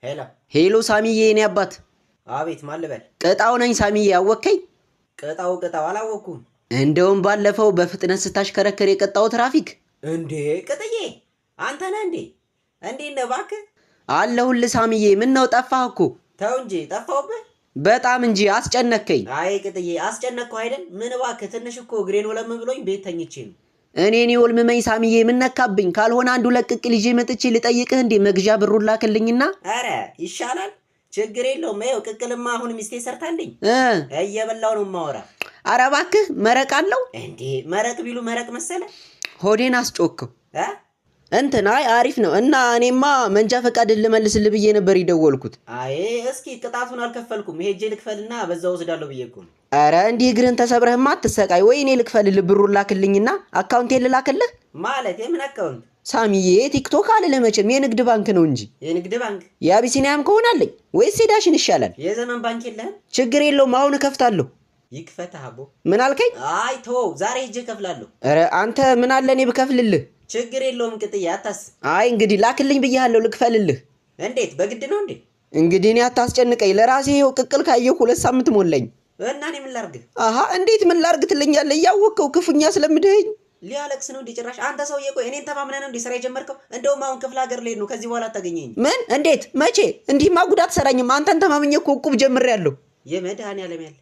ሄሎ። ሄሎ ሳሚዬ፣ የኔ አባት። አቤት፣ ማን ልበል? ቅጣው ነኝ ሳሚዬ፣ አወከኝ? ቅጣው ቅጣው፣ አላወቅኩም። እንደውም ባለፈው በፍጥነት ስታሽከረክር የቀጣው ትራፊክ። እንዴ ቅጥዬ፣ አንተ ነህ እንዴ? እንዴት ነህ እባክህ? አለሁልህ ሳሚዬ። ምን ነው ጠፋህ እኮ። ተው እንጂ፣ ጠፋሁብህ? በጣም እንጂ፣ አስጨነከኝ። አይ ቅጥዬ፣ አስጨነቅኩህ አይደል? ምን እባክህ፣ ትንሽ እኮ እግሬን ወለም ብሎኝ ቤት ተኝቼ ነው። እኔን ይወልምመኝ ሳሚዬ፣ ምን ነካብኝ? ካልሆነ አንዱ ለቅቅ ልጄ መጥቼ ልጠይቅህ እንዴ? መግዣ ብሩን ላክልኝና። ኧረ ይሻላል፣ ችግር የለውም። ይኸው ቅቅልማ አሁን ሚስቴ ሰርታልኝ እ እየበላሁ ነው የማወራ። ኧረ እባክህ፣ መረቅ አለው? እንዴ፣ መረቅ ቢሉ መረቅ መሰለ። ሆዴን አስጮክው። እ እንትን አይ አሪፍ ነው። እና እኔማ መንጃ ፈቃድን ልመልስልህ ብዬ ነበር የደወልኩት። አይ እስኪ ቅጣቱን አልከፈልኩም፣ ሄጄ ልክፈልና በዛ ወስዳለሁ ብዬ እኮ ነው። ኧረ እንዲህ እግርህን ተሰብረህማ አትሰቃይ። ወይ እኔ ልክፈልልህ፣ ብሩን ላክልኝና አካውንቴን ልላክልህ። ማለት የምን አካውንት? ሳሚዬ፣ ቲክቶክ አልልህ መቼም፣ የንግድ ባንክ ነው እንጂ። የንግድ ባንክ? የአቢሲኒያም ከሆነ አለኝ፣ ወይስ የዳሽን ይሻላል? የዘመን ባንክ የለህም? ችግር የለውም፣ አሁን እከፍታለሁ። ይክፈትህ አቦ። ምን አልከኝ? አይ ተወው፣ ዛሬ ሄጄ እከፍላለሁ። ኧረ አንተ ምን አለ እኔ ብከፍልልህ። ችግር የለውም ቅጥዬ፣ አታስብ። አይ እንግዲህ ላክልኝ ብያለሁ፣ ልክፈልልህ። እንዴት በግድ ነው እንዴ? እንግዲህ እኔ አታስጨንቀኝ። ለራሴ ይኸው ቅቅል ካየሁ 2 ሳምንት ሞላኝ። እና እኔ ምን ላርግ? አሀ፣ እንዴት ምን ላርግ ትለኛለህ? እያወቅኸው ክፉኛ ስለምድኸኝ። ሊያለቅስ ነው እንዴ ጭራሽ? አንተ ሰውዬ ቆይ፣ እኔን ተማምነህ ነው እንዴ ስራ የጀመርከው? እንደውም አሁን ክፍለ ሀገር ልሄድ ነው፣ ከዚህ በኋላ አታገኘኝም። ምን? እንዴት? መቼ? እንዲህማ ጉዳት ሰራኝም። አንተን ተማምኜ እኮ ዕቁብ ጀምሬያለሁ። የመድኃኒዓለም ያለ፣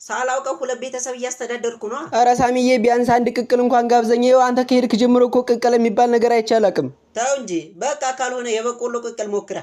ሳላውቀው 2 ቤተሰብ እያስተዳደርኩ ነው። ኧረ ሳሚዬ፣ ቢያንስ አንድ ቅቅል እንኳን ጋብዘኝ። ይኸው አንተ ከሄድክ ጀምሮ እኮ ቅቅል የሚባል ነገር አይቼ አላውቅም። ተው እንጂ በቃ፣ ካልሆነ የበቆሎ ቅቅል ሞክራ።